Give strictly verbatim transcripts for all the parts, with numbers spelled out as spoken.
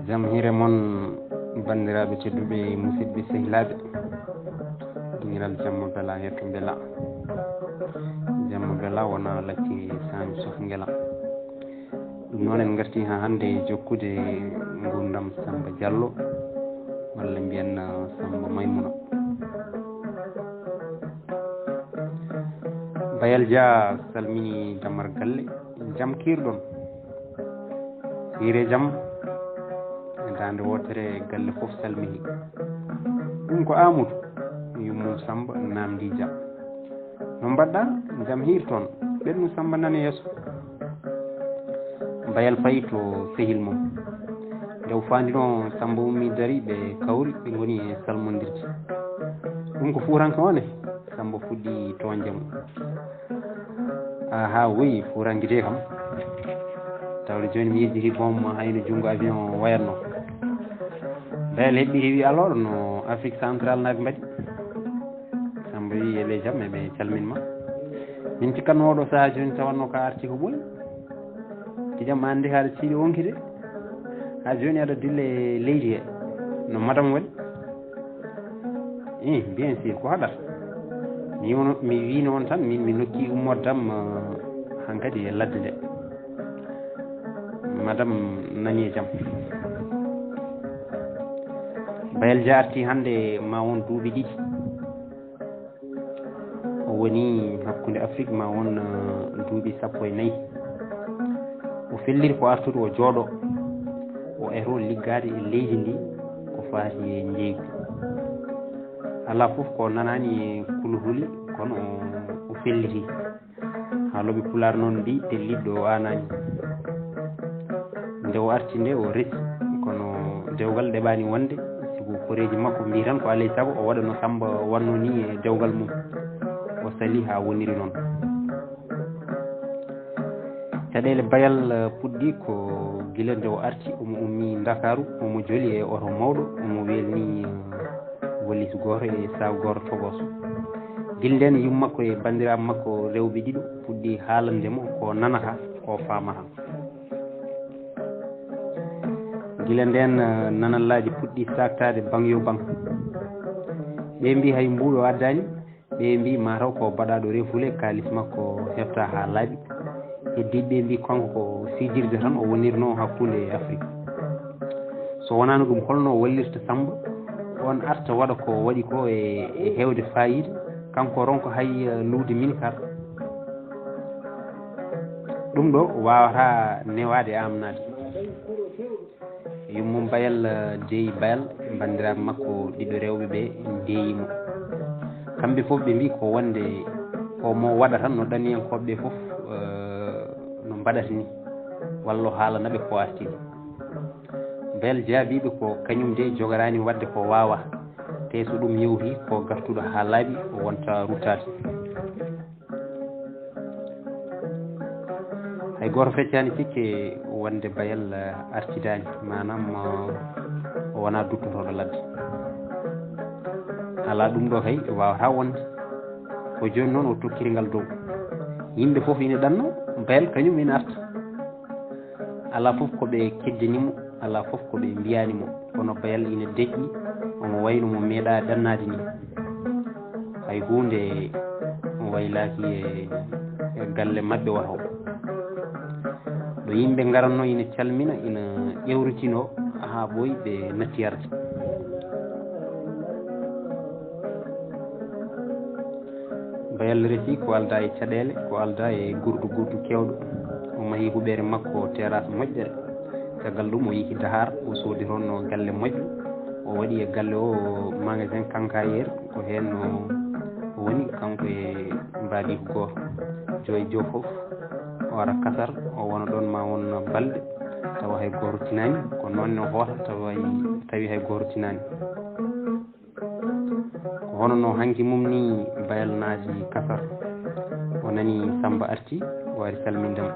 Jam hiire mon, banndiraaɓe tedduɓe, musidɓe sehilaaɓe. Dingiral jamma bela, hetto bela. Jamma bela wona lacci saami sof ngela. Ɗum noon en ngarti haa hannde e jokkude nguurndam Samba Diallo, walla mbiyen, uh, Samba Maymuna. Bayal Dia salmini damar galle, jam kiirɗon? Hiire jam, e daande wootere galle fof salmini. Ɗum ko Amadou, yummum Samba, naamndi Dia. No mbaɗɗa? Jam hiir toon. Ɓennu Samba nani yeeso. Bayal fayi to sehil mum. Nde o faandino Samba ummi dari, ɓe kawri, ɓe ngoni e salmondirde. Ɗum ko fuuranke o ne? Samba fuɗɗi toonde mum. Aha, oui, fuuranke de kam. Tawde jooni mi yejjiti boom hayno junngo avion wayatno. Bayal heɓɓi heewi alors no Afrique Central naaɓe mbaɗi. Samba wi, "Ele jam, eɓe calmin ma." Min cikkanno oɗo sahaa jooni tawanno ka arti ko ɓooyi. Tijam, ma anndi haɗa siiri wonki de. Haa jooni aɗa dilla e leydi he. No madam waɗi? Eh, bien sûr, ko haɗata. Mi wono, mi wiino on tan, min mi nokki ummoddam, eh, hankadi e ladde nde. Madam nani e jam. Bayal Dia arti hannde ma won duuɓi ɗiɗi. O woni hakkunde Afrique ma won, eh, duuɓi sappo e nayi. O felliri ko artude o jooɗo. O eto liggaade e leydi ndi ko faati e njeeygu. Alaa fof ko nanaani e kulhuli, kono o, o felliti. Haalooɓe Pulaar noon mbiyi, "Pellitɗo o aanaani." Nde o arti nde, o resi, kono dewgal ɗeɓaani wonde, sibu koreeji makko mbiyi tan ko alay sago o waɗa no Samba waɗno ni e dewgal mum. O sali haa woniri noon. Caɗeele Bayal, eh, puɗɗi ko gila nde o arti, omo ummi Ndakaaru, omo joli e oto mawɗo, omo welni, eh, walis gooto e sac gooto tokooso. Gila ndeen, yumma makko e banndiraaɓe makko rewɓe ɗiɗo puɗɗi haalande mo ko nanata, ko faamata. Gila ndeen, eh, nanallaaji puɗɗi saaktaade baŋ yo baŋ. Ɓe mbi hay mbuuɗo addaani, ɓe mbi mataw ko baɗaaɗo refule, kaalis makko hefta haa laaɓi. Heddiiɓe ɓe mbi kanko ko sijirde tan o wonirno hakkunde e Afrique. So wonaano ɗum, holno o wallirta Samba? On arta waɗa ko waɗi ko e, e heewde faayiida, kanko ronka hay, eh, luwde minicar. Ɗum ɗo waawata newaade e amnaade. Yummum Bayal, eh, deeyi Bayal, banndiraaɓe makko ɗiɗo rewɓe ɓe ndeeyi mo. Kamɓe fof ɓe mbi ko wonde ko mo waɗa tan no ɗaniyankooɓe ɓe fof, eh, no mbaɗata ni, walla o haalana ɓe ko arti. Bayal jaabiiɓe ko kañum de jogoraani waɗde ko waawa, te so ɗum yewti ko gartuɗo haa laaɓi, o wonta ruttaade. Hay gooto feccaani sikke wonde Bayal, eh, artidaani, maanaam, eh, o wonaa duttotooɗo ladde. Alaa, ɗum ɗo kay waawataa wonde. Ko jooni noon o tokkiri ngal dow. Yimɓe fof ina ɗanno, Bayal kañum ina arta. Alaa fof ko ɓe keddani mo, alaa fof ko ɓe mbiyaani mo. Kono Bayal ina deƴƴi, omo wayno mo meeɗaa ɗannaade ni. Hay huunde waylaaki e, e galle maɓɓe wata o. Ɗo yimɓe ngaranno ina calmina, ina ƴewritinoo haa ɓooyi, ɓe natti yarde. Bayal resi ko aldaa e caɗeele, ko aldaa e gurdu gurdu keewɗo. O mahi huɓeere makko terrasse moƴƴere. Caggal ɗum o yehi Dakar, o soodi toon galle moƴƴo. O waɗi e galle o magasin quincaillerie, ko heen o woni kanko e mbaadiiko gooto. Joyi jo fof o ara kasar, o wona ɗoon ma won balɗe, tawa hay gooto tinaani. Ko noon ne o hoota, tawa, tawi hay gooto tinaani. Ko hono no hanki mum ni Bayal naati kasar. O nani Samba arti, o ari salminde mo.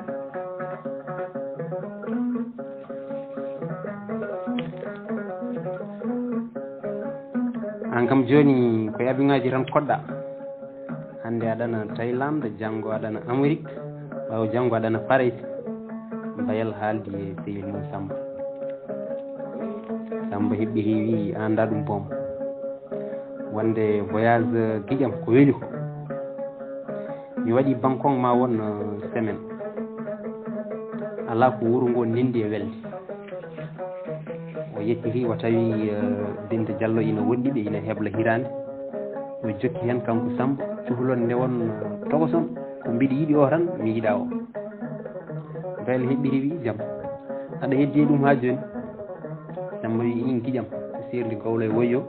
Aan kam jooni ko e avion ŋaaji tan koɗɗa. Hannde aɗana Thaïlande, janngo aɗana Amérique, ɓaawo janngo aɗana Farayse. Bayal haaldi e sehil mum Samba. Samba heɓɓiri wi, "Anda ɗum boom. Wonde voyage giƴam ko weli ko. Mi waɗi Bangkok ma won semaine. Alaa ko wuro ngo nendi e welde." O yettiri, o tawi Binta Jallo ina woɗɗi ɓe, ina hebla hiraande. O jokki heen kanko Samba, "Cuhlon nde won tokoson, ko mbiɗi yiɗi o tan, mi yiɗa o." Bayal heɓɓiri wi, "Jam. Aɗa heddi e ɗum haa jooni?" Samba wi, "In giƴam, ko seerndi gowlo e woyyo."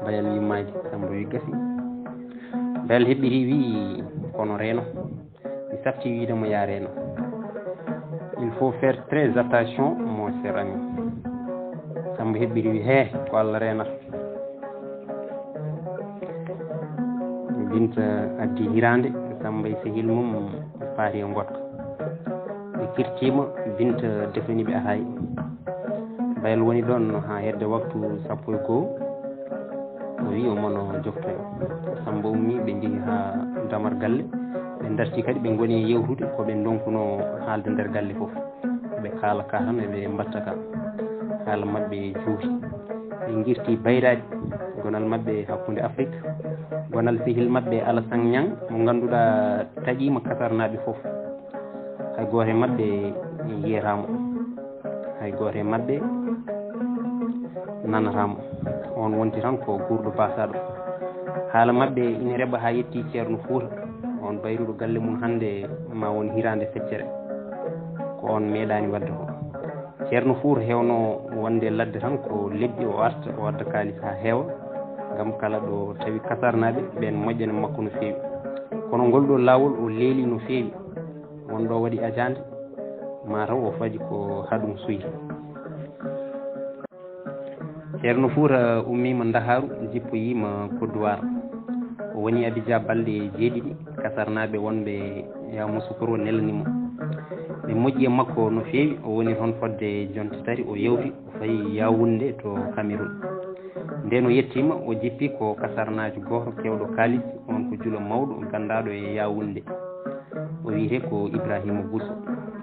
Bayal yummaaki, Samba wi, "Gasi." Bayal heɓɓiri wi, "Kono reeno, mi safti wiide mo ya reeno. Il faut faire très attention, mon cher ami." Samba heɓɓiri wi, "He, ko Allah reenata." Binta addi hiraande, Samba e sehil mum paari e ngoɗka. Ɓe kirtiima, Binta defani ɓe ataay. Bayal woni ɗoon haa hedde waktu sappo e goo. O wi omo no joftoyo. Samba ummi, ɓe njehi haa damar galle. Ɓe darti kadi, ɓe ngoni e yewtude ko ɓe ndonkuno haalde nder galle fof. Ɓe kaala ka tan, eɓe mbatta ka. Haala maɓɓe juuti. Ɓe ngirti bayraaɗi. Gonal maɓɓe hakkunde Afrik. Gonal sehil maɓɓe Alasan Ñaŋ, mo ngannduɗaa taƴiima Kasarnaaɓe fof. Hay gooto e maɓɓe yiyataamo. Hay gooto e maɓɓe nanataamo. On wonti tan ko guurɗo baasaaɗo. Haala maɓɓe ina reɓa haa yetti Ceerno Fuuta. On bayruɗo galle mum hannde ma won hiraande feccere. Ko on meeɗaani waɗde ko. Ceerno Fuuta heewno wonde ladde tan ko lebbi o arta, o adda kaalis haa heewa. Ngam kala ɗo tawi Kasarnaaɓe ɓeen moƴƴana makko no feewi. Kono ngol ɗo laawol o leeli no feewi. Won ɗo waɗi ajaande, mataw o faji ko haɗum suyri. Ceerno Fuuta ummiima Ndakaaru, jippoyiima Kodduwaar. O woni Abidjan balɗe jeeɗiɗi, Kasarnaaɓe wonɓe Yamoussoukro nelani mo. Ɓe moƴƴi e makko no feewi, o woni toon fodde jonte tati, o yawti, o fayi Yaoundé to Cameroun. Ndeen o yettiima, o jippi ko Kasarnaajo gooto keewɗo kaalis, on ko julo mawɗo, ganndaaɗo e Yaoundé. O wiyetee ko Ibrahima Bousso.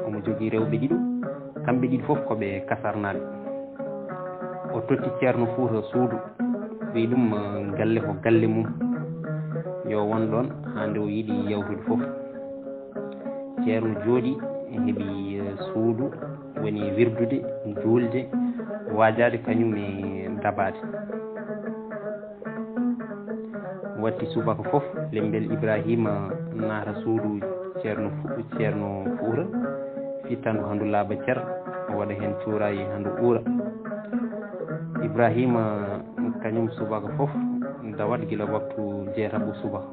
Omo jogii rewɓe ɗiɗo, kamɓe ɗiɗi fof ko ɓe Kasarnaaɓe. O totti Ceerno Fuuta suudu, wiyi ɗum, eh, galle ko galle mum. Yo won ɗoon haa nde o yiɗi yawtude fof. Ceerno jooɗi, heɓi, eh, suudu, woni wirdude, juulde, waajaade kañum e dabaade. Watti subaka fof, lembel Ibrahima naata suudu Ceerno Fu-, Ceerno Fuuta, fittandu handu laaɓa cer, o waɗa heen cuurayi handu uura. Ibrahima kañum subaka fof dawat gila waktu jeetaɓu subaka.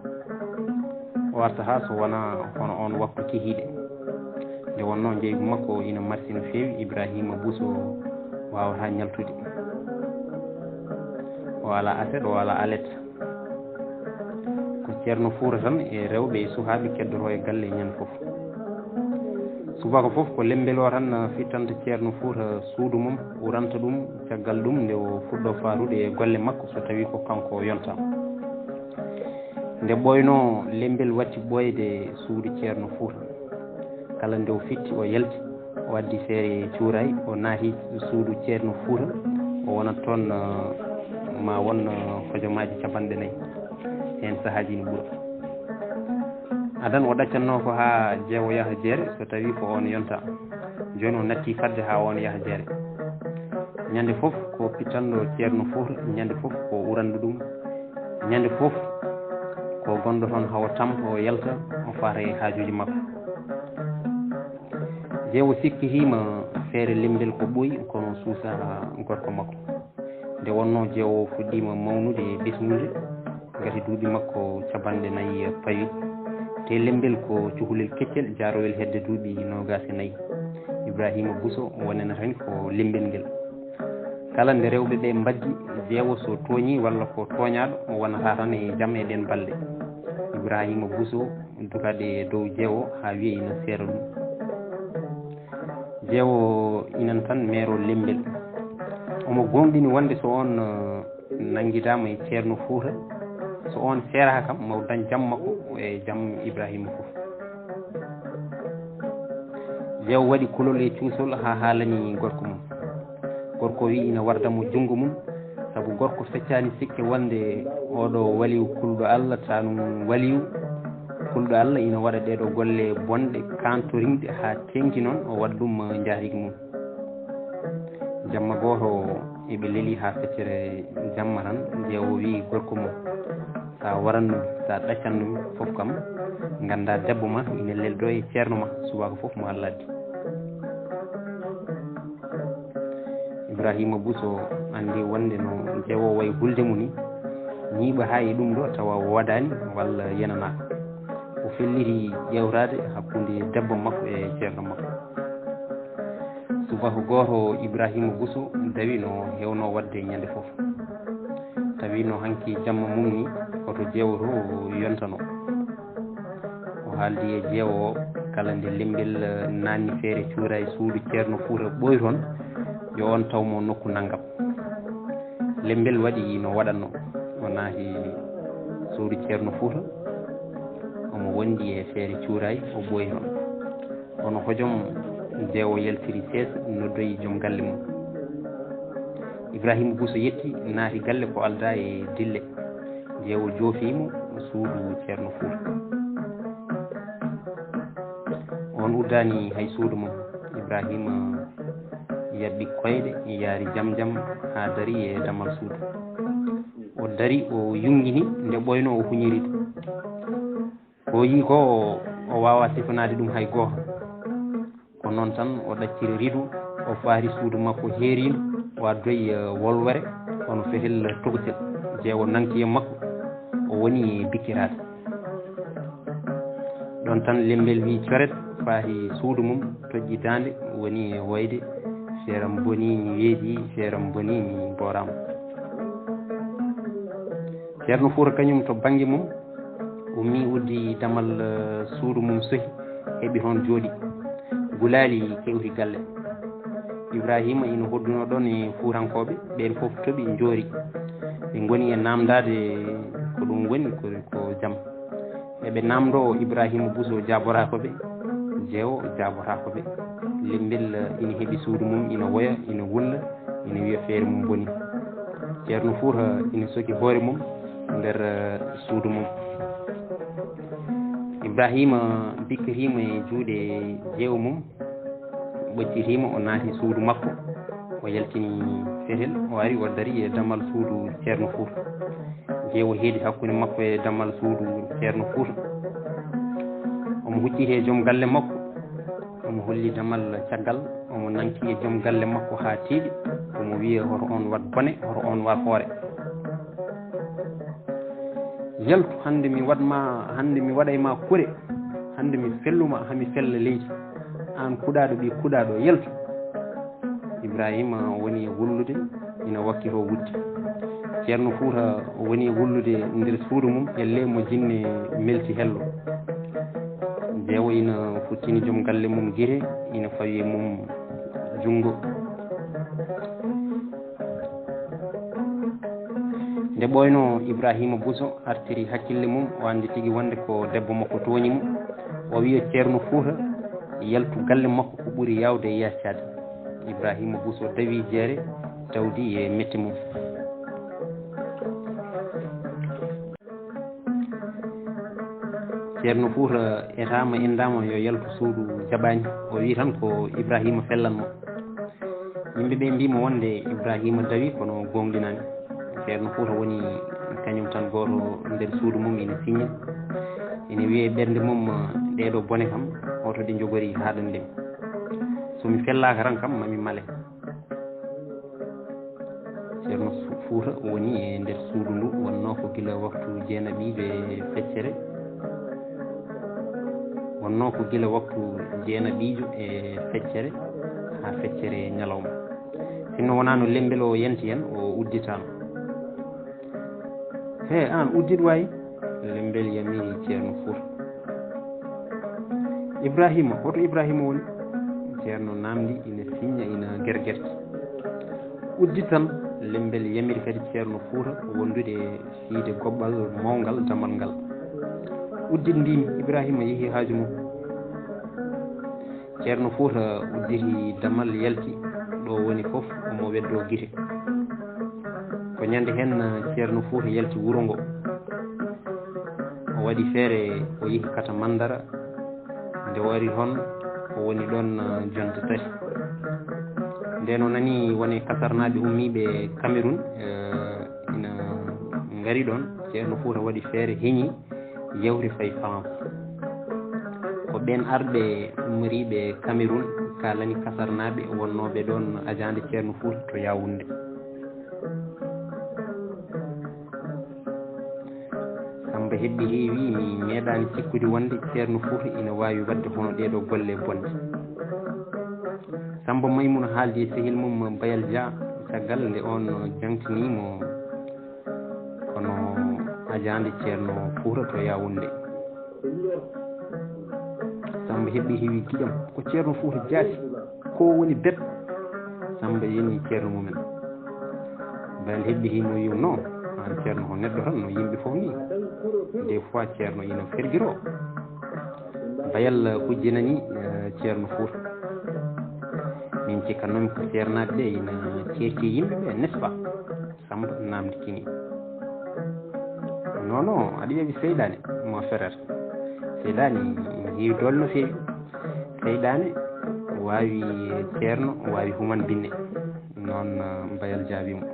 O arta haa so wona hono on waktu kihiiɗe. Nde wonnoo njeygu makko ina marsi no feewi, Ibrahima Bousso waawataa ñaltude. O alaa aset, o alaa alet. Ko Ceerno Fuuta tan e rewɓe e suhaaɓe keddotoo e galle ñande fof. Subaka fof ko lembel o tan fittanta Ceerno Fuuta suudu mum, uranta ɗum, caggal ɗum nde o fuɗɗo faarude e golle makko so tawii ko kanko o yonta. Nde ɓooynoo, lembel watti ɓooyde suudu Ceerno Fuuta. Kala nde o fitti, o yalti, o addi feere cuuraay, o naati suudu Ceerno Fuuta, o wonat toon, eh, ma won, eh, hojomaaji capanɗe nayi, heen sahaaji ina ɓura. Adan o ɗaccatnoo ko haa jeewo yaha jeere, so tawii ko oon yonta. Jooni o natti fadde haa oon yaha jeere. Ñande fof ko pittanɗo Ceerno Fuuta, ñande fof ko uranɗo ɗum, ñande fof ko gonɗo toon haa o tampa, o yalta, o faata e haajuuji makko. Jeewo sikkitiima feere lembel ko ɓooyi, kono suusa gorko makko. Nde wonnoo jeewo fuɗɗiima mawnude e ɓesnude, ngati duuɓi makko capanɗe nayi pawi. Te lembel ko cukalel keccel, jaarowel hedde duuɓi noogaas e nayi. Ibrahima Bousso wonana tan ko lembel ngel. Kala nde rewɓe ɓe mbaddi, jeewo so tooñii walla ko tooñaaɗo, o wonata tan e jam e ɗeen balɗe. Ibrahima Bousso dukaɗe dow jeewo haa wiya ina seera ɗum. Jeewo inan tan meero lembel. Omo gooŋɗini wonde so oon, eh, nanngidaama e Ceerno Fuuta, so oon seeraaka kam, ma o dañ jam makko e jam Ibrahima fof. Jeewo waɗi kulol e cuusol haa haalani gorko mum. Gorko o wiyi ina warda mo junngo mum, sabu gorko feccaani sikke wonde oɗo waliyu kulɗo Allah, tanum waliyu kulɗo Allah ina waɗa ɗeɗo golle bonɗe, kantorinɗe haa teŋti noon o waɗa ɗum njaatigi mum. Jamma gooto eɓe leli haa feccere jamma tan, jeewo wiyi gorko mum, "Sa waran ɗum, sa ɗaccan ɗum fof kam, ngannda debbo ma ina leldo e ceerno ma, subaka fof mo Allah addi." Ibrahima Bousso anndi wonde no jeewo wayi hulde mo ni, ñiiɓa haa e ɗum ɗo tawa woodaani walla yenanaaka. O felliti ƴeewtaade hakkunde debbo makko e ceerno makko. Subaka gooto Ibrahima Bousso dawi no heewno waɗde ñande fof. Tawi no hanki jamma mum ni, hoto jeewo to yontano. O haaldi e jeewo o, kala nde Lembel naanni feere cuuray suudu ceerno Fuuta ɓooyi toon, yo on taw mo nokku nanngam. Lembel waɗi no waɗatno, o naati suudu ceerno Fuuta, omo wondi e feere cuuray, o ɓooyi toon. Kono hojom, jeewo yaltiri seesa, noddoyi joom galle mum. Ibrahima Bousso yetti, naati galle ko aldaa e dille. Jeewo joofi mo suudu ceerno Fuuta. On uddaani hay suudu mum. Ibrahima yaɓɓi koyɗe, yaari jam jam haa dari e damal suudu. O dari, o yungini, nde ɓooyno o huñiri ɗum. Ko o yii ko, o waawaa sifanaade ɗum hay gooto. Ko noon tan o ɗacciri rido, o faari suudu makko heeriindo, o addoyi, eh, wolwere, hono fetel tokosel, jeewo nanki e makko, o woni bikkiraade. Ɗoon tan Lembel wii coret, faari suudu mum, toƴƴi daande, woni e woyde, "Feeram bonii, mi weeɓii, feeram bonii, mi mbooraama." Ceerno Fuuta kañum to bannge mum, ummii uddi damal, eh, suudu mum sohi, heɓi toon jooɗi. Gulaali kewti galle. Ibrahima ina hoddunoo ɗoon e Fuutankooɓe, ɓeen fof toɓi njoori. Ɓe ngoni e naamndaade ko ɗum woni ko, ko jam. Eɓe naamndoo Ibrahima Bousso jaabotaako ɓe, jeewo jaabotaako ɓe. Lembel ina heɓi suudu mum, ina woya, ina wulla, ina wiya feere mum boni. Ceerno Fuuta ina soki hoore mum nder, eh, suudu mum. Ibrahima bikkitiima e juuɗe jeewo mum, ɓoccitiima, o naati suudu makko, o yaltini fetel, o ari, o dari e damal suudu ceerno Fuuta. Jeewo heedi hakkunde makko e damal suudu ceerno Fuuta. Omo hucciti e joom galle makko, omo holli damal caggal, omo nanki e joom galle makko haa tiiɗi, omo wiya, "Hoto on waɗ bone, hoto on war hoore. Yaltu, hannde mi waɗ ma, hannde mi waɗay ma kure, hannde mi fellu ma, haa mi fella leydi. Aan kuɗaaɗo ɓii kuɗaaɗo, yaltu." Ibrahima woni e wullude, ina wakkitoo wudde. Ceerno Fuuta woni e wullude nder suudu mum, ellee mo jinne melti hello. Jeewo ina futtini joom galle mum gite, ina fawi e mum junngo. Nde ɓooynoo, Ibrahima Bousso artiri hakkille mum, o anndi tigi wonde ko debbo makko tooñi mo. O wiya, "Ceerno Fuuta, yaltu galle makko ko ɓuri yaawde e yaacaade." Ibrahima Bousso dawi jeere, tawdi e mette mum. Ceerno Fuuta etaama, inndaama yo yaltu suudu, jaɓaani. O wiyi tan ko Ibrahima fellan mo. Yimɓe ɓe mbii mo wonde Ibrahima dawi, kono gooŋɗinaani. Ceerno Fuuta woni kañum tan gooto nder suudu mum, ina siñña. Ina wiya e ɓernde mum, "Ɗeeɗo bone kam, hoto ɗe njogori haaɗande mi. So mi fellaaka tan kam, ma mi male." Ceerno Su-, Fuuta woni e nder suudu ndu, wonnoo ko gila waktu jeenaɓiijo e feccere. Wonnoo ko gila waktu jeenaɓiijo e feccere haa feccere ñalawma. Sinno wonaa no Lembel o yanti en, o udditaano. "He, aan uddit waay," Lembel yamiri Ceerno Fuuta. "Ibrahima, hoto Ibrahima woni?" Ceerno naamndi, ina siñña, ina gergerti. "Uddit tan," Lembel yamiri kadi Ceerno Fuuta wondude e fiyde goɓɓal mawngal damal ngal. "Uddit mbiimi, Ibrahima yehi haaju mum." Ceerno Fuuta udditi damal, yalti. O woni fof omo weddoo gite. Ko ñande heen, eh, Ceerno Fuuta yalti wuro ngo. O waɗi feere, o yehi Kata Mandara. Nde o ari toon, o woni ɗoon, eh, jonte tati. Ndeen o nani won e Kasarnaaɓe ummiiɓe Cameroun, eh, ina ngari ɗoon. Ceerno Fuuta waɗi feere, heñi, yawti fayi France. Ko ɓeen arɓe ummoriiɓe Cameroun kaalani Kasarnaaɓe wonnooɓe ɗoon ajaande Ceerno Fuuta to Yaawunnde. Samba Heɓɓi Heewi, mi meeɗaani sikkude wonde Ceerno Fuuta ina waawi waɗde hono ɗeeɗoo golle bonɗe. Samba Maymuna haaldi e sehil mum Bayal Dia, caggal nde oon jaŋtinii mo hono ajaande Ceerno Fuuta to Yaawunnde. Samba Heɓɓi Heewi, giƴam ko Ceerno Fuuta jaati, ko woni bet? Samba yeñi Ceerno mumen. Bayal Heɓɓi Heewi mo wiyu, non, aan Ceerno ko neɗɗo tan no yimɓe fof nii. Des fois Ceerno ina fergiroo. Bayal hujjinani, eh, Ceerno Fuuta. Min cikkanoomi ko Ceernaaɓe ɓe ina ceerti yimɓe ɓe, n'est-ce pas? Samba naamnditini. Non, non, aɗa yewi seyɗaane, mon frère. Seyɗaane ina heewi doole no feewi. Seyɗaane waawi Ceerno, waawi human binne. Noon, eh, Bayal jaabii mo.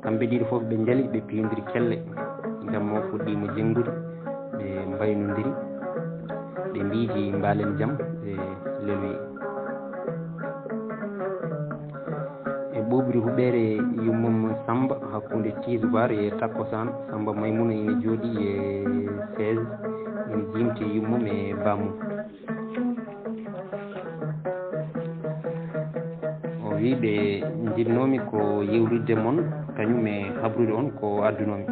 Kamɓe ɗiɗo fof ɓe njali, ɓe piyondiri kelle. Jamma o fuɗɗiima jenngude, ɓe mbaynondiri, ɓe mbiidi mbaalen jam, ɓe leloyi. E ɓuuɓri huɓeere yummum Samba, hakkunde tiisubaar e takkusaan, Samba Maymuna ina jooɗii e chaise, ina jiimti yummum e bammum. O wii ɓe, njiɗnoomi ko yewtidde mon, kañum e habrude on ko addunoomi.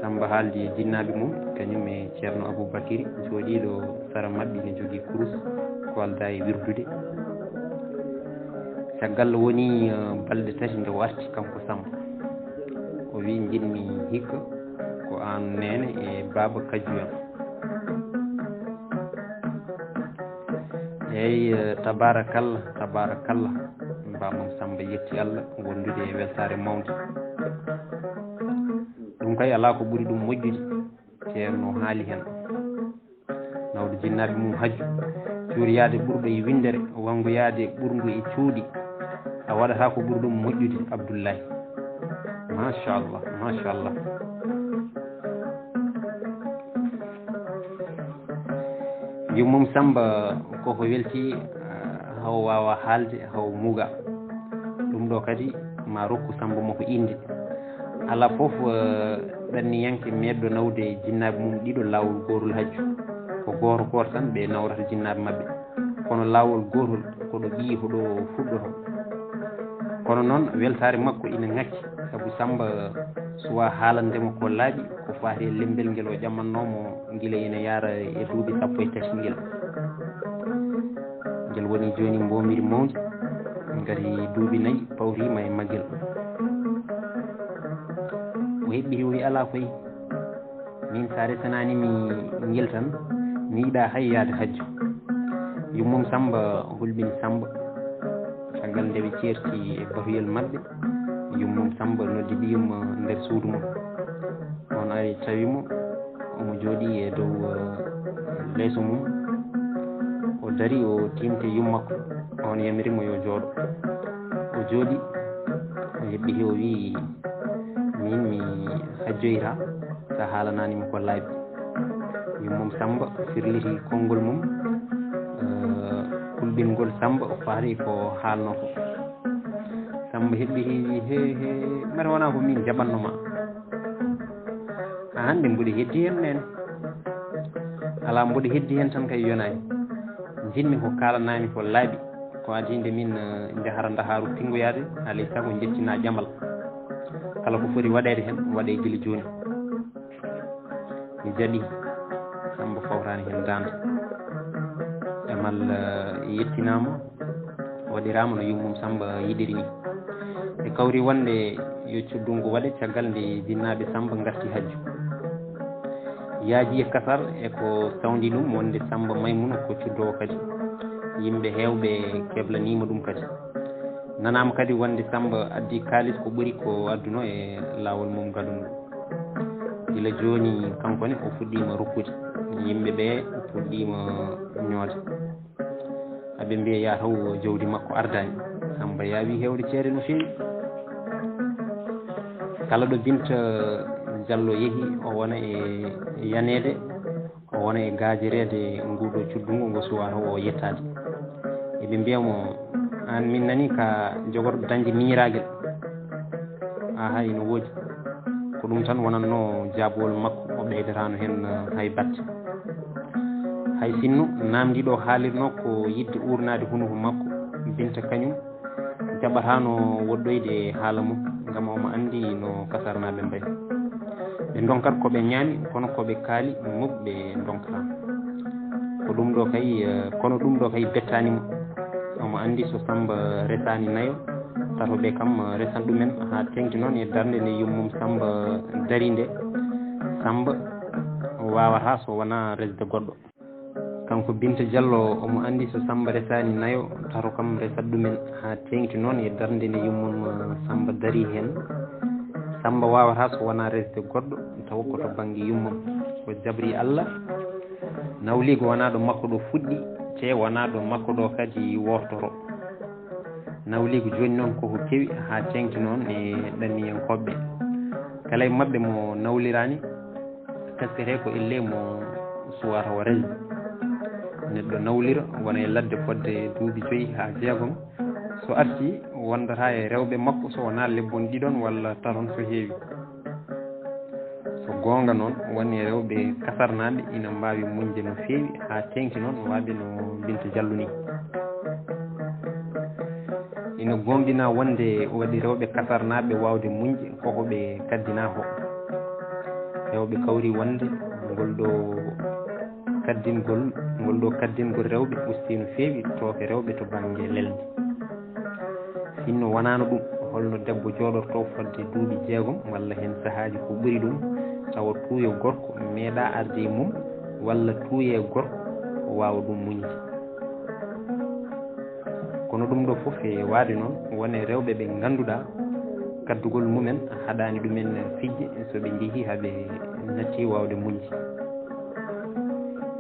Samba haaldi e jinnaaɓe mum, kañum e Ceerno Aboubacry, jooɗiiɗo sara maɓɓe, ina jogii kurus, ko aldaa e wirdude. Caggal woni, eh, balɗe tati nde o arti, kanko Samba. O wii, njiɗmi hikka ko aan neene e baaba kajju en. Eey, eh, tabaarakalla, tabaarakalla. Bammum Samba yetti Allah wondude e weltaare mawnde. Ɗum kay alaa ko ɓuri ɗum moƴƴude. Ceerno haali heen. Nawde jinnaaɓe mum hajju. Cuuriyaade ɓurɗo e winndere, wanngoyaade ɓurngu e cuuɗi. A waɗataa ko ɓuri ɗum moƴƴude, Abdullahi. Machallah, machallah. Yummum Samba koko welti, ah, haw waawa haalde, haw muuga. Ɗum ɗo kadi ma rokku Samba mo ko innde. Alaa fof, eh, ɗanniyanke meeɗɗo nawde jinnaaɓe mum ɗiɗo laawol gootol hajju. Ko gooto gooto tan ɓe nawrata jinnaaɓe maɓɓe. Kono laawol gootol ko ɗo ɓiyi ko ɗo fuɗɗoto. Kono noon weltaare makko ina ŋakki, sabu Samba suwaa haalande mo ko laaɓi, ko faati e lemmbel ngel o ƴamannoo mo gila ina yaara e duuɓi sappo e tati ngel. Ngel woni jooni mboomiri mawndi, ngati duuɓi nayi pawtiima e maggel. O heɓɓi o wi alaa koy. Min, so a resanaani mi ngel tan, mi yiɗaa hay yahde hajju. Yummum Samba hulɓini Samba. Caggal nde ɓe ceerti e batuyel maɓɓe, yummum Samba noddi ɓiyum nder suudu mum. On ari tawi mo, omo jooɗii e dow, eh, leeso mum. O dari, o tiimti yummakko. On yamiri mo yo jooɗo. O jooɗii, o heɓɓi, o wii, min mi hajjoyta, so a haalanaani mi ko laaɓi. Yummum Samba firliti konngol mum, eh, kulɓingol Samba, o faati ko haalnoo ko. Samba heɓɓi, heewi, he, he, mata wonaa ko min jaɓanno ma. A hannde mboɗo heddi heen nene. Alaa, mboɗo heddi heen tan kay yonaani. Njiɗmi ko kaalanaami ko laaɓi. Ko adii nde min, eh, njahara Ndakaaru pinngoyaade, alay sago njettinaa jamal. Kala ko foti waɗeede heen, waɗee gila jooni. Mi jaɓi, Samba fawtaani heen daande. Jamal, eh, yettinaama, waɗiraama no yummum Samba yiɗiri ni. Ɓe kawri wonde yo cuddunngu waɗe caggal nde jinnaaɓe Samba ngarti hajju. Yaaji e kasar e ko sawndi ɗum wonde Sammba Maymuna ko cuddoowo kadi. Yimɓe heewɓe keblaniima ɗum kadi. Nanaama kadi wonde Sammba addi kaalis ko ɓuri ko adduno e laawol mum gadungo. Gila jooni kanko ne o fuɗɗiima rokkude. Yimɓe ɓe puɗɗiima ñoode. Aɓe mbiya yaa taw jawdi makko ardaani. Sammba yaawi heewde ceede no feewi. Kala ɗo Binta Jallo yehi o wona e yaneede, o wona e gaajereede nguuɗo cuddungo ngo suwaa taw o yettaade. Eɓe mbiya mo, aan min nani ka jogoto dañde miñiraagel. Aha, ina woodi. Ko ɗum tan wonatno jaabowol makko, o ɓeydataano heen hay batte. Hay sinno naamndi ɗo haalirno ko yiɗde uurnaade hunuko makko, Binta kañum jaɓataano woɗɗoyde e haala mum, ngam omo anndi no kasarnaaɓe mbayi. Ɓe ndonkat ko ɓe ñaami, kono ko ɓe kaali muk ɓe ndonkata. Ko ɗum ɗo kay, eh, kono ɗum ɗo kay bettaani mo. Omo anndi so Sammba resaani nayo, tato ɓe kam, eh, resan ɗumen haa teeŋti noon e darnde nde yummum Sammba dari nde. Sammba waawata so wonaa resde goɗɗo. Kanko Binta Jallo omo anndi so Sammba resaani nayo, tato kam resat ɗumen haa teeŋti noon e darnde nde yummum, eh, Sammba dari heen. Sammba waawata so wonaa resde goɗɗo, tawa ko to bannge yummum. O jabri Allah. Nawliigu wonaa ɗo makko ɗo fuɗɗi, te wonaa ɗo makko ɗo kadi wortoro. Nawliigu jooni noon koko kewi haa teeŋti noon e ɗanniyankooɓe. Kala e maɓɓe mo nawliraani, taskete ko ellee mo suwaa taw resde. Neɗɗo nawlira wona e ladde fodde duuɓi joyi haa jeegom. So artii, wondataa e rewɓe makko so wonaa lebbon ɗiɗon walla taton so heewi. So goonga noon, won e rewɓe kasarnaaɓe ina mbaawi muñde no feewi haa teeŋti noon, waaɓe no Binta Jallo ni. Ina goongɗinaa wonde waɗi rewɓe kasarnaaɓe waawde muñde koko ɓe kaddinaa ko. Rewɓe kawri wonde ngol ɗo kaddingol, ngol ɗo kaddingol rewɓe ustii no feewi tooke rewɓe to bannge lelnde. Sinno wonaano ɗum, holno debbo jooɗortoo fodde duuɓi jeegom walla heen sahaaji ko ɓuri ɗum, tawa tuuyo gorko meeɗaa arde e mum, walla tuuyee gorko waawa ɗum muñde? Kono ɗum ɗo fof e waade noon, won e rewɓe ɓe ngannduɗaa kaddugol mumen haɗaani ɗumen fijde so ɓe njehii haa ɓe natti waawde muñde.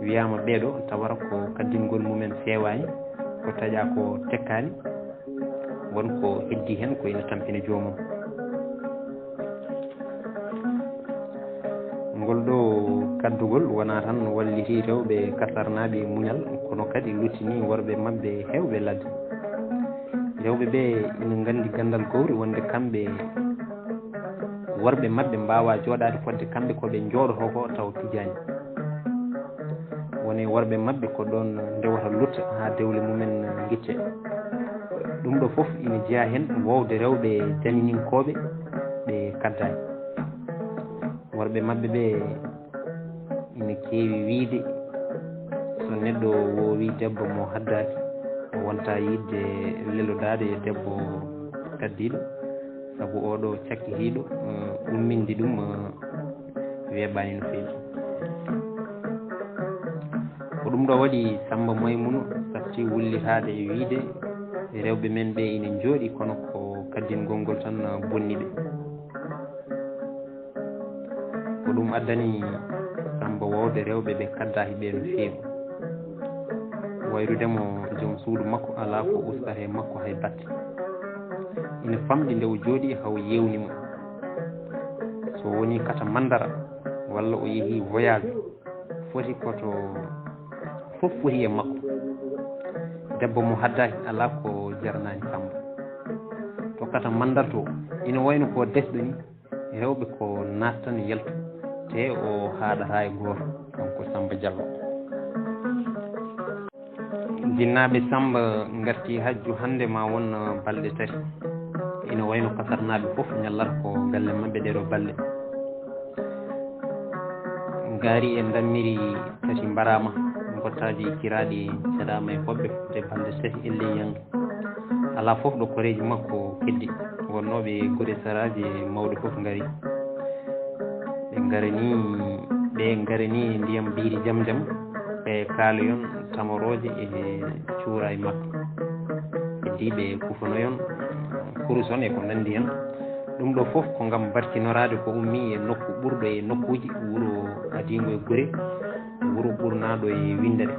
Wiyaama ɓeeɗo tawata ko kaddingol mumen feewaani, ko taƴaa ko tekkaani, won ko heddii heen ko ina tampina joomum. Ngol ɗo kaddugol wonaa tan wallitii rewɓe kasarnaaɓe e muñal, kono kadi luttinii worɓe maɓɓe heewɓe ladde. Rewɓe ɓe ina nganndi ganndal gowri wonde kamɓe, worɓe maɓɓe mbaawaa jooɗaade fodde kamɓe ko ɓe njooɗotoo ko taw pijaani. Woni worɓe maɓɓe ko ɗoon ndewata lutta haa dewle mumen ngitte. Ɗum ɗo fof ina jeyaa heen woowde rewɓe janininkooɓe ɓe kaddaani. Worɓe maɓɓe ɓe ina keewi wiyde, so neɗɗo woowi debbo mo haddaaki, o wonta yiɗde lelodaade e debbo kaddiiɗo, sabu oɗo cakkitiiɗo, eh, umminde ɗum, eh, weeɓaani no feewi. Ko ɗum ɗo waɗi Sammba Maymuno safti wullitaade e wiyde rewɓe men ɓe ina njooɗi kono ko kaddingol ngol tan bonni ɓe. Ko ɗum addani Sammba woowde rewɓe ɓe kaddaaki ɓe no feewi. Wayrude mo joom suudu makko alaa ko ustata e makko hay batte. Ina famɗi nde o jooɗi haa o yeewni mo. So woni kata mandara walla o yehi voyage, foti ko to fof foti e makko. Debbo mo haddaaki alaa ko jarnaani Sammba. To kata mandarto, ina wayno ko desɗo ni, rewɓe ko naattan yaltu, te o haaɗataa e gooto, kanko Sammba Jallo. Jinnaaɓe Sammba ngarti hajju hannde ma won balɗe tati. Ina wayno kasarnaaɓe fof ñallata ko galle maɓɓe ɗeɗo balɗe. Ngaari e ndammiri tati mbaraama, mbottaaji kiraaɗi caɗaama e hoɓɓe fodde balɗe tati ellee yanga. Alaa fof ɗo koreeji makko keddi, wonnooɓe e gure saraaji e mawɗe fof ngari. Ɓe ngarani Ɓe ngarani ndiyam biiri jam jam, ɓe kaaloyon tamorooje e cuuraay makko. Heddi ɓe kufanoyon kurus on e ko nanndi hen. Ɗum ɗo fof ko ngam barkinoraade ko ummii e nokku ɓurɗo e nokkuuji, wuro adiingo e gure, wuro ɓurnaaɗo e winndere.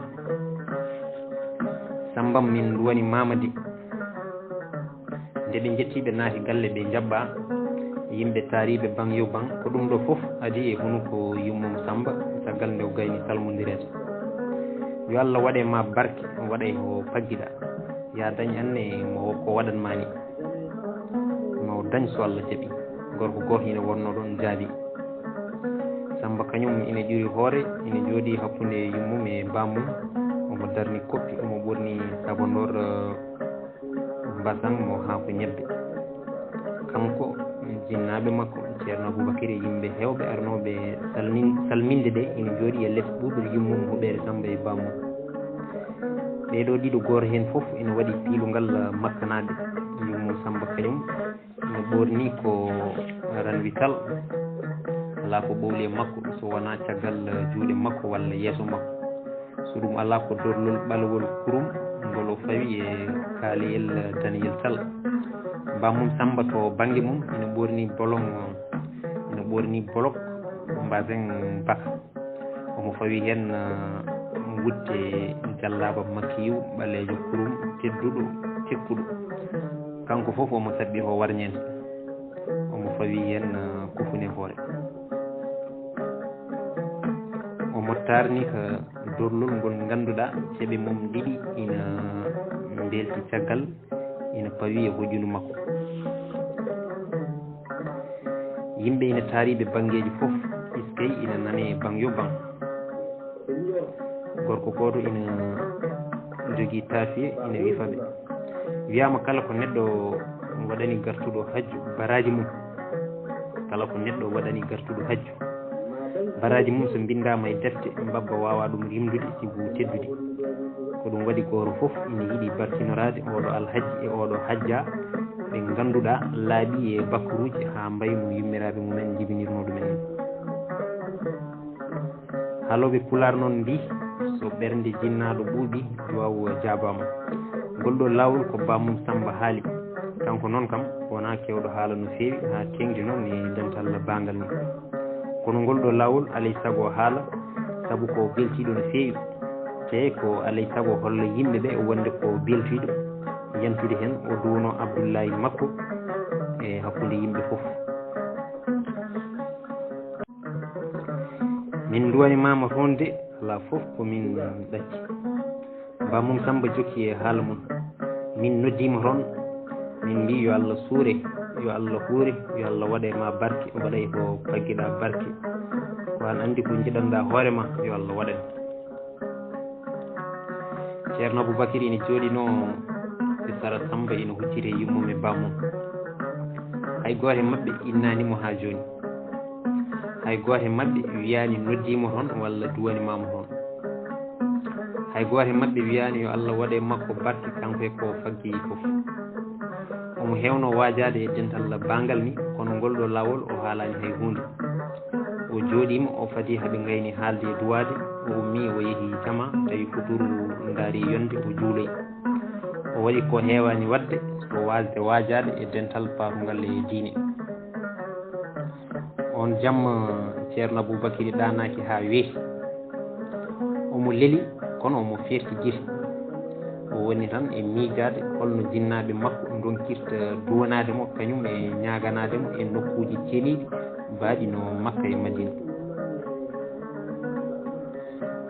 Sammbam min nduwani Mamadi. Nde ɓe njetti, ɓe naati galle, ɓe njaɓɓaa yimɓe taariiɓe baŋ yo baŋ. Ko ɗum ɗo fof adii e hunuko yummum Sammba, caggal nde o gayni salmondireede. Yo Allah waɗ e ma barke, waɗa e ko paggiɗaa. Yaa dañ anne mo ko waɗan maa ni. Ma o dañ so Allah jaɓi. Gorko gooto ina wonnoo ɗoon jaabii. Sammba kañum ina ƴuri hoore, ina jooɗii hakkunde yummum e bammum. Omo darni koppi, omo ɓorni sabondoor, eh, mbasan mo haa ko ñebbe. Kanko, jinnaaɓe makko, Ceerno Abubakir e yimɓe heewɓe arnooɓe salmin-, salminde ɓe, ina njooɗi e les ɓuuɓri yummum huɓeere Sammba e bammum. Ɓee ɗoo ɗiɗo, gooto heen fof ina waɗi piilungal makkanaaɓe. Yummum Sammba kañum ina ɓoorni ko ranwital, alaa ko ɓowli e makko so wonaa caggal juuɗe makko walla yeeso makko. So ɗum alaa, ko dorlol ɓalewol kurum ngol o fawi e kaaliyel daniyel tal. Bammum Sammba to bannge mum ina ɓoorni bolong, ina ɓoorni bolok mbasen baka. Omo fawi heen, ah, wutte jallaaba makiyu ɓaleejo kurum tedduɗo tekkuɗo. Kanko fof omo saɓɓi ko warñeende. Omo fawi heen, ah, kufune hoore. Omo taarni ka dorlol ngol ngannduɗaa ceɓe mum ɗiɗi ina mbelti caggal, ina pawi e hojundu makko. Yimɓe ina taariiɓe banngeeji fof, iskay ina nanee baŋ yo baŋ. Gorko gooto ina jogii taafiye, ina wifa ɓe. Wiyaama kala ko neɗɗo waɗani gartuɗo hajju baraaji mum. Kala ko neɗɗo waɗani gartuɗo hajju. Baraaji mum so mbinndaama e defte, mbabba waawaa ɗum rimdude sibu teddude. Ko ɗum waɗi gooto fof ina yiɗi barkinoraade ooɗo alhajji e ooɗo hajja ɓe ngannduɗaa laaɓi e bakkaruuji haa mbayi no yummiraaɓe mumen njibinirnoo ɗumen ni. Haalooɓe Pulaar noon mbii, so ɓernde jinnaaɗo ɓuuɓi, duwaawu jaabaama. Ngol ɗoo laawol ko bammum Sammba haali. Kanko noon kam, wonaa keewɗo haala no feewi, haa teeŋti noon e dental baangal ni. Kono ngol ɗoo laawol alay sago haala, sabu ko beltiiɗo no feewi. Te ko alay sago holla yimɓe ɓe wonde ko beltiiɗo, yantude heen o duwno Abdullaahi makko e hakkunde yimɓe fof. Min nduwani maama toon de, alaa fof ko min ɗacci. Bammum Sammba jokki e haala mum. Min noddiima toon, min mbii yo Allah suure, yo Allah huure, yo Allah waɗ e ma barke, waɗa e ko paggiɗaa barke. Ko aan anndi ko njiɗanɗaa hoore ma, yo Allah waɗan. Ceerno Abubakir ina jooɗinoo e sara Sammba, ina hucciti e yummum e bammum. Hay gooto e maɓɓe innaani mo haa jooni. Hay gooto e maɓɓe wiyaani noddiimo toon walla duwanimaa mo toon. Hay gooto e maɓɓe wiyaani yo Allah waɗ e makko barke, kanko e ko faggi fof. Omo heewnoo waajaade e dental baangal ni, kono ngol ɗoo laawol o haalaani hay huunde. O jooɗiima, o fadii haa ɓe ngayni haalde e duwaade, o ummii, o yehi jama, tawi futuru ndaari yonde, o juuloyi. O waɗi ko heewaani waɗde, ko waasde waajaade e dental paarungal e diine. Oon jamma, Ceerno Abubakiri ɗaanaaki haa weeti. Omo leli, kono omo feerti gite. O woni tan e miijaade holno jinnaaɓe makko ndonkirta duwanaade mo, kañum e ñaaganaade mo e nokkuuji ceniiɗi, baaɗi no Makka e Madiina.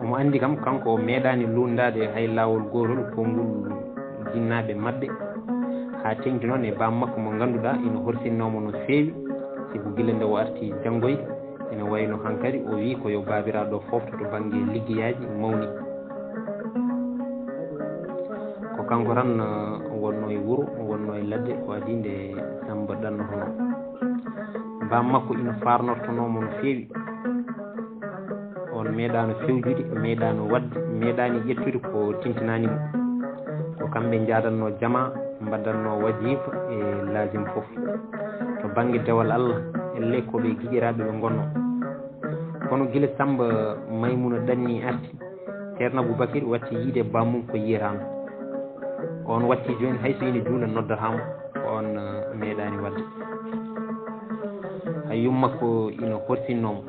Omo anndi kam, kanko o meeɗaani luunndaade hay laawol gootol konngol jinnaaɓe maɓɓe, haa teeŋti noon e baam makko mo ngannduɗaa ina horsinnoo mo no feewi, sibu gila nde o arti janngoyde, ina wayno hankadi o wii ko yo baabiraaɗo foofto to bannge liggeyaaji mawni. Ko kanko tan, eh, wonnoo e wuro, wonnoo e ladde, ko adii nde Sammba ɗannotonoo. Baam makko ina faarnortonoo mo no feewi. Oon meeɗaano fewjude, meeɗaano waɗde, meeɗaani ƴettude ko tintinaani mo. Ko kamɓe njaadannoo jamaa, mbaɗdannoo wajifa e laazim fof. To bannge dewal Allah, ellee ko ɓe giƴiraaɓe ɓe ngonnoo. Kono gila Samba Maymuna ɗanni arti, Ceerno Abubakir watti yiide bammum ko yiyataano. On watti jooni hay so ina juula noddataamo, ko on eh, meeɗaani waɗde. Hay yummakko ina horsinnoo mo.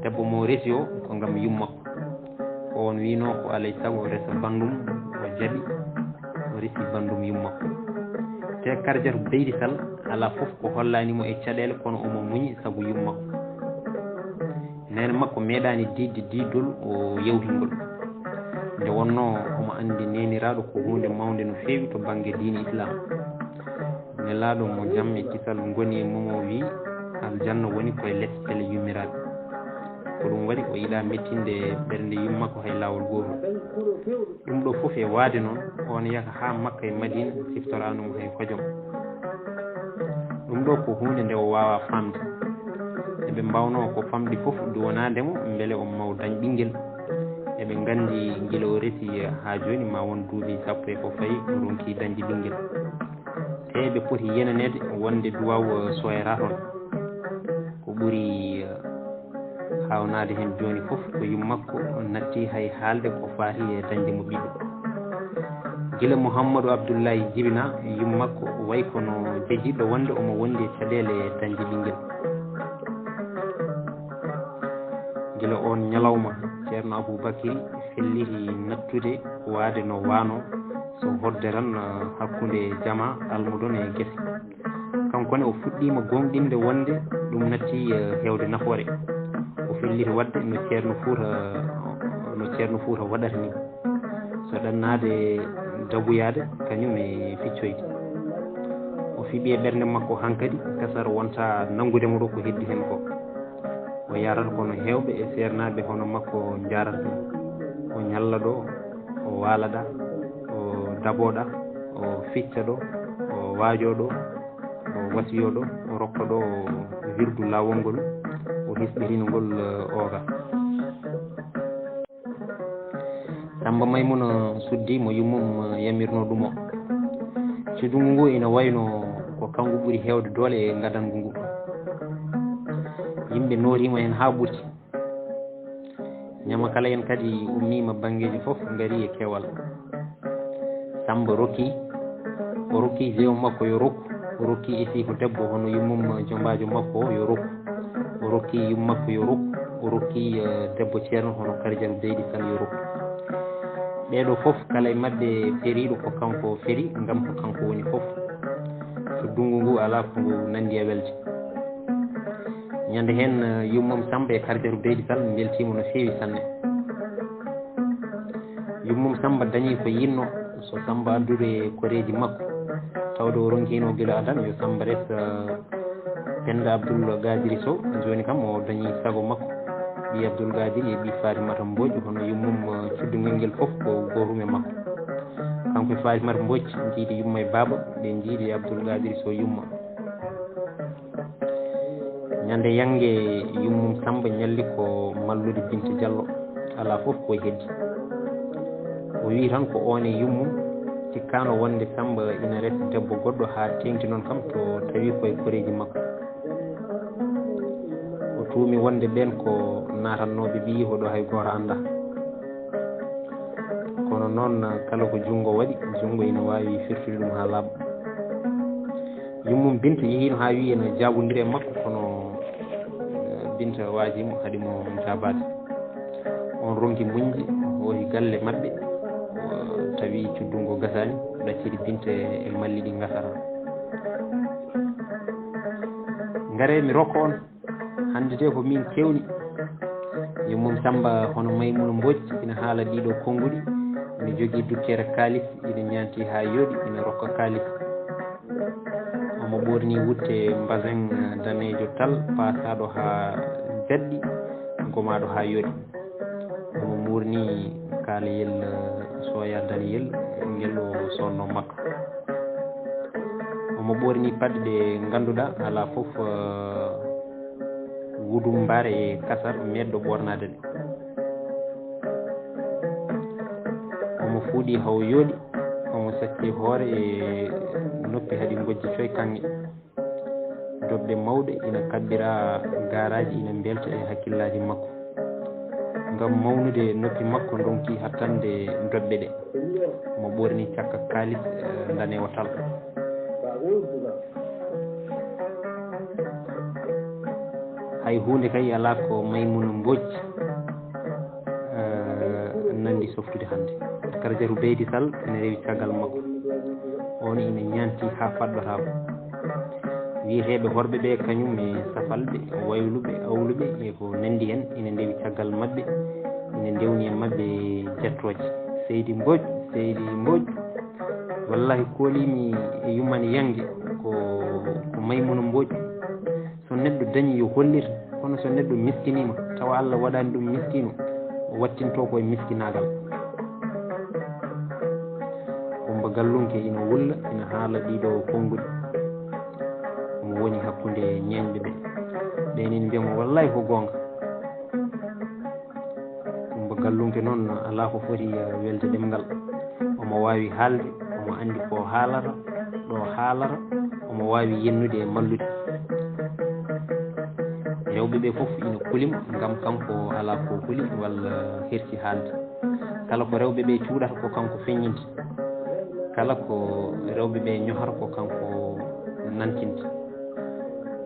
Debbo mo resi o ko ngam yummakko. Ko on wiinoo ko alay sago resa banndum, o jaɓi, o resi banndum yummakko. Te Karjatu Beydi Sal alaa fof ko hollaani mo e caɗeele, kono omo muñi sabu yummakko. Neene makko meeɗaani diidde diidol o yawti ngol. Nde wonnoo omo anndi neeniraaɗo ko huunde mawnde no feewi to bannge diine Islaam. Nelaaɗo mo jam e kisal ngoni e mum o wiyi, aljanna woni koye les pele yummiraaɓe. Ko ɗum waɗi o yiɗaa mettinde ɓernde yummakko hay laawol gootol. Ɗum ɗo fof e waade noon, on yaka haa Makka e Madiina siftoraano mo hay hojom. Ɗum ɗo ko huunde nde o waawaa faamde. Eɓe mbaawnoo ko famɗi fof duwanaade mo mbele o maw dañ ɓinngel. Eɓe nganndi gila o resi haa jooni ma won duuɓi sappo e ko fayi o ronki dañde ɓinngel. Te eɓe poti yenaneede wonde duwaaw soyata toon. Ko ɓuri eh, haawnaade heen jooni fof ko yummakko natti hay haalde ko faati e dañde mo ɓiɗɗo. Gila Muhammadu Abdullahi jibina yummakko way kono jejiɗɗo wonde omo wondi e caɗeele dañde ɓinngel. Gila oon ñalawma Ceerno Abubakiri felliti nattude waade no waano so hodde tan eh, hakkunde jama almudon e gese. Kanko ne o fuɗɗiima gooŋɗinde wonde ɗum natti eh, heewde nafoore. O felliti waɗde no Ceerno Fuuta no Ceerno Fuuta waɗata ni. So ɗannaade dabuyaade kañum e ficcoyde. O fiɓi e ɓernde makko hankadi kasara wonta nanngude mo ɗo ko heddi heen ko. O yarata kono heewɓe e seernaaɓe hono makko njaarata ɗum. O ñalla ɗo, o waala ɗa, o daboo ɗa, o ficca ɗo, o waajoo ɗo, o wasiyoo ɗo, o rokka ɗo wirdu laawol ngol, o hisɓirina ngol eh, ooga. Samba Maymuna suddi mo yummum yamirno ɗum o. Cuddungu ngu ina wayno ko kangu ɓuri heewde doole e ngadangu ngu. Yimɓe nootiima heen haa ɓurti. Ñama kala en kadi ummiima banngeeji fof ngari e keewal. Samba rokki, o rokki jeewo makko yo rokku, o rokki e sifo debbo hono yummum jombaajo makko o yo rokku, o rokki yum makko yo rokku, o rokki eh, debbo ceerno hono Karjal Beydi Sal yo rokku. Ɓeeɗo fof kala e maɓɓe feriiɗo ko kanko feri ngam ko kanko woni fof. So dunngu ngu alaa ko ngu nanndi e welde. Ñande heen eh, yummum Samba e Karjal Beydi Sal mbeltiima no feewi sanne. Yummum Samba dañi ko yinno so Samba addude koreeji makko. Tawde o ronkino gila adan yo Samba res eh, Penda Abdul Gadiri Sow. Jooni kam o dañi sago makko. Ɓii Abdul Gadiri e ɓii Fatimata Mbooƴ hono yummum eh, cuddungel ngel fof ko gootum e makko. Kanko e Fatimata Mbooƴ njiidi yumma e baaba, ɓe njiidi Abdul Gadiri Sow yumma. Ñande yannge yummum Samba ñalli ko mallude Binta Jallo, alaa fof ko heddi. O wii tan ko oon e yummum, cikkaano wonde Samba ina resi debbo goɗɗo haa teeŋti noon kam to tawi koye koreeji makko. O tuumi wonde ɓeen ko naatannooɓe ɓiyi hoɗo hay gooto anndaa. Kono noon kala ko junngo waɗi, junngo ina waawi firtude ɗum haa laaɓa. Yummum Binta yehiino haa wii ene jaabondiri e makko, kono eh, Binta waajii mo, haɗi mo jaabaade. On ronki muñde, o hoohi galle maɓɓe, o tawi cuddungo gasaani, ɗacciri Binta e malli ɗi gasata. Ngare mi rokka on. Hannde de ko min kewni. Yummum Samba hono Maymuna Mbooƴ ina haala ɗiɗo konnguɗi, ina jogii dukkere kaalis, ina ñaanti haa yooɗi, ina rokka kaalis. Omo ɓoorni wutte mbasen daneejo tal, paasaaɗo haa jaɗɗi, gomaaɗo haa yooɗi. Omo muurni kaaliyel sooya daniyel ngel o soonno makka. Omo ɓoorni paɗe ɗe ngannduɗaa alaa fof eh, wudumbaare e kasar meeɗɗo ɓoornaade ɗe. Omo fuuɗi hawo yooɗi, omo sacci hoore e noppi haɗi mbojji coy kaŋŋe. Doɓɓe mawɗe ina kaɓɓira gaaraaji, ina mbelta e hakkillaaji makko. Ngam mawnude noppi makko ndonki hattande doɓɓe ɗe. Mo ɓorni cakka kaalis, eh, ndanewo tal. Hay huunde kay alaa ko Maymuna Mbooc, eh, nanndi softude hannde. Karjaru Beydi Sal ene rewi caggal makko. On ina ñaanti haa faɗɗotaako. Wiyeteeɓe horɓe ɓe, kañum e safalɓe, wayluɓe, awluɓe, e ko nanndi heen, ina ndewi caggal maɓɓe, ina ndewni e maɓɓe jettooje. Seydi Mbooc, Seydi Mbooc, wallahi kooliimi e yummaani yannge ko, ko Maymuna Mbooc. So neɗɗo dañi yo hollir, kono so neɗɗo miskiniima, tawa Allah waɗaani ɗum miskiino, o wattinto ko e miskinaagal. Kummba Gallunke ina wulla, ina haala ɗiɗo konnguɗi. Omo woni hakkunde ñeeñɓe ɓe. Ɓeen ina mbiya mo, "Wallahi ko goonga." Kummba Gallunke noon alaa ko foti, eh, welde ɗemngal. Omo waawi haalde, omo anndi ko haalata, ɗo haalata, omo waawi yennude e mallude. Rewɓe ɓe fof ina kulima, ngam kanko alaa ko huli walla hersi haalde. Kala ko rewɓe ɓe cuuɗata ko kanko feññinta. Kala ko rewɓe ɓe ñohata ko kanko nantinta.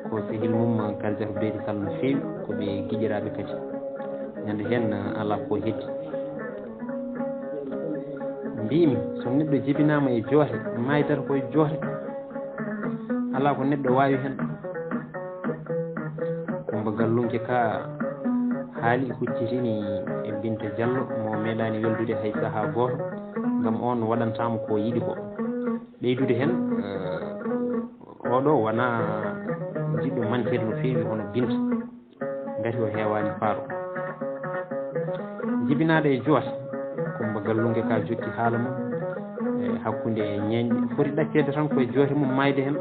Ko sehil mum Karjaru Beydi Sal no feewi, ko ɓe giƴiraaɓe kadi. Ñande heen alaa ko heddi. Mbiimi, so neɗɗo jibinaama e joote, maaydata ko e joote. Alaa ko neɗɗo waawi heen. Kummba Gallunke ka haali, huccitini e Binta Jallo mo meeɗaani weldude hay sahaa gooto, ngam oon waɗantaamo ko yiɗi ko. Ɓeydude heen, eh, oɗo wonaa jiɗɗo manteede no feewi hono Binta, ngati o heewaani faaro. Jibinaaɗo e joote, Kummba Gallunke ka jokki haala mum, eh, hakkunde ñeeñɓe. Foti ɗacceede tan ko e joote mum maayde heen.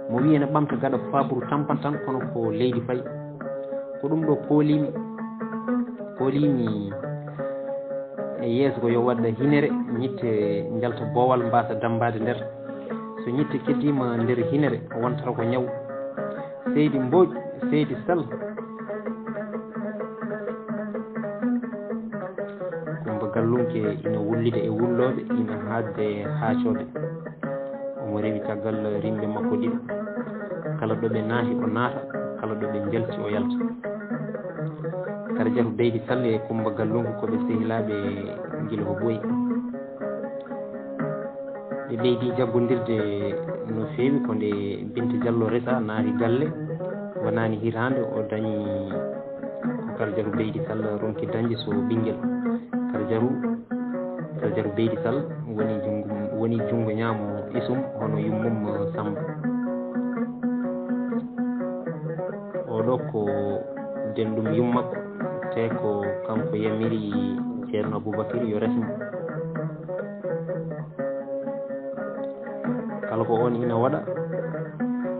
Mo wiyi ene ɓamta gaɗa faaɓuru tampan tan, kono ko leydi fayi. Ko ɗum ɗo kooliimi, kooliimi e yeeso ko yo waɗ hinere, ñitte njalta boowal, mbaasa dammbaade nder. So ñitte keddiima nder hinere, wontata ko ñaw. Seydi Mbooc, Seydi Sal. Kummba Gallunke ina wullida e wullooɓe, ina haadde haacooɓe. Omo rewi caggal rimɓe makko ɗiɗo. Kala ɗo ɓe naati, o naata, kala ɗo ɓe njalti, o yalta. Karjaru Beydi Sal e Kummba Gallunke ko ɓe sehilaaɓe gila ko ɓooyi. Ɓe ɓeydi jaggondirde no feewi ko nde Binta Jallo resa, naati galle, wonaani hitaande o dañi ko Karjaru Beydi Sal ronki dañde so ɓinngel. Karjaru, Karjaru Beydi Sal woni junngo, woni junngo ñaamo Isum, hono yummum Samba. Oɗo ko denɗum yummakko, te ko kanko yamiri Ceerno Aboubacry yo ref mo. Kala ko oon ina waɗa,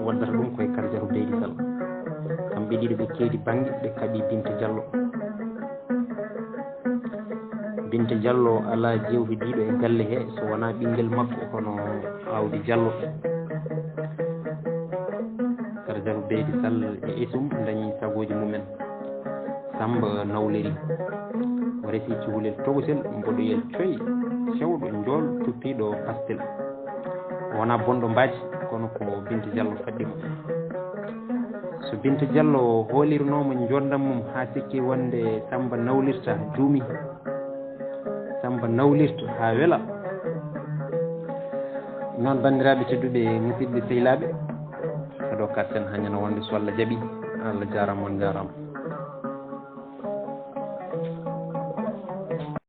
waddata ɗum ko e Karjaru Beydi Sal. Kamɓe ɗiɗo ɓe keedi bannge, ɓe kaɓi Binta Jallo. Binta Jallo alaa jewbidiiɗo e galle he, so wonaa ɓinngel makko hono Awdi Jallo. Karjaru Beydi Sal e Isum dañi sagooji mumen. Samba nawliri. O resi cukalel tokosel, mboɗoyel coy, cewɗo, njool, cuppiiɗo pastel. O wonaa bonɗo mbaaji, kono ko Binta Jallo faɗɗi mo. So Binta Jallo hoolirnooma njoorndam mum haa sikki wonde Samba nawlirta, juumi. Samba nawlirta haa wela. Noon, banndiraaɓe tedduɓe, musidɓe sehilaaɓe, ɗo katten hannde no wonde so Allah jaɓi. Allah jaaraama, on njaaraama.